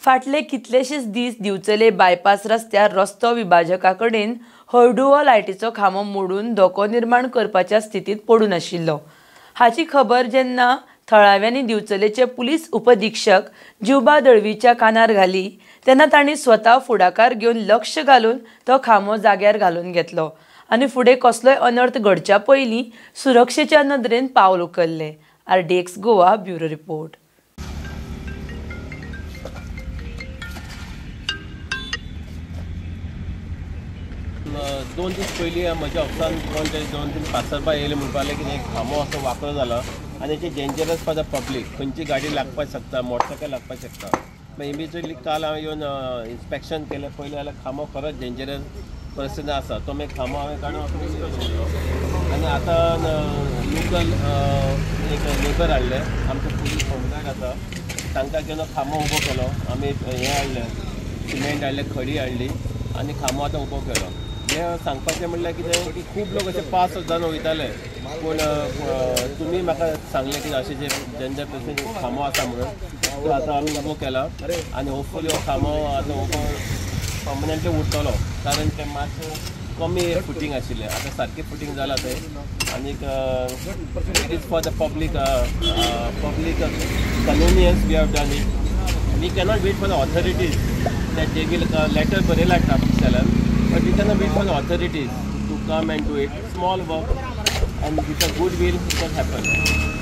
फाटले कितलेशेच दीस दिवचले बायपास रस्त्यार रस्तो विभाजका कडेन हळडुवो लायटीचो खांबो मोडून धोको निर्माण करपाच्या स्थितींत पडून आशिल्लो. हाची खबर जेन्ना थळाव्यांनी दिवचलेचे पुलीस उपअधीक्षक जिवबा दळवीच्या कानार घाली तेन्ना तांणी स्वता फुडाकार घेवन लक्ष घालून तो खांबो जाग्यार घालून घेतलो आनी फुडें कसलोय अनर्थ घडच्या पयलीं सुरक्षेच्या नदरेन पावल उखल्लें. RDX Goa bureau report. दोन दीस पयलीं म्हज्या ऑफिसान कोण तरी दोन तीन पासरबाय येयले म्हणपाक लागले की एक खांबो असो वांकडो जाला आनी it is dangerous for the public. खंयची गाडी लागपाक शकता, मोटरसायकल लागपाक शकता. मागीर इमिजिएटली काल हांवें येवन इन्स्पेक्शन केलें. पयलें जाल्यार खांबो खरोच डेंजरस परिस्थिती आसा. तो मागीर खांबो हांवें काडून असो दवरलो आनी आतां लोकल एक लेबर हाडले, आमचे पुलीस होमगार्ड आसा तांकां घेवन खांबो उबो केलो. आमी हें हाडलें, सिमेंट हाडलें, खडी हाडली आनी खांबो आतां उबो केलो. हें सांगपाचें म्हणल्यार कितें की खूब लोक अशे पास जावन वयताले, पूण तुमी म्हाका सांगलें की अशें जे डेंजर प्लेसीन खांबो आसा म्हणून, तो आतां आमी उबो केला आनी होपफुली हो खांबो आतां उबो पर्मनंटली उरतलो. कारण तें मातशें कमी फुटींग आशिल्लें, आतां सारकें फुटींग जालां तें. आनीक it is for the public public convenience we have done it. We cannot wait for the authorities that they will letter बरयला traffic सेलान, but we cannot wait for the authorities to come and do it. Small work and with a good will it can happen.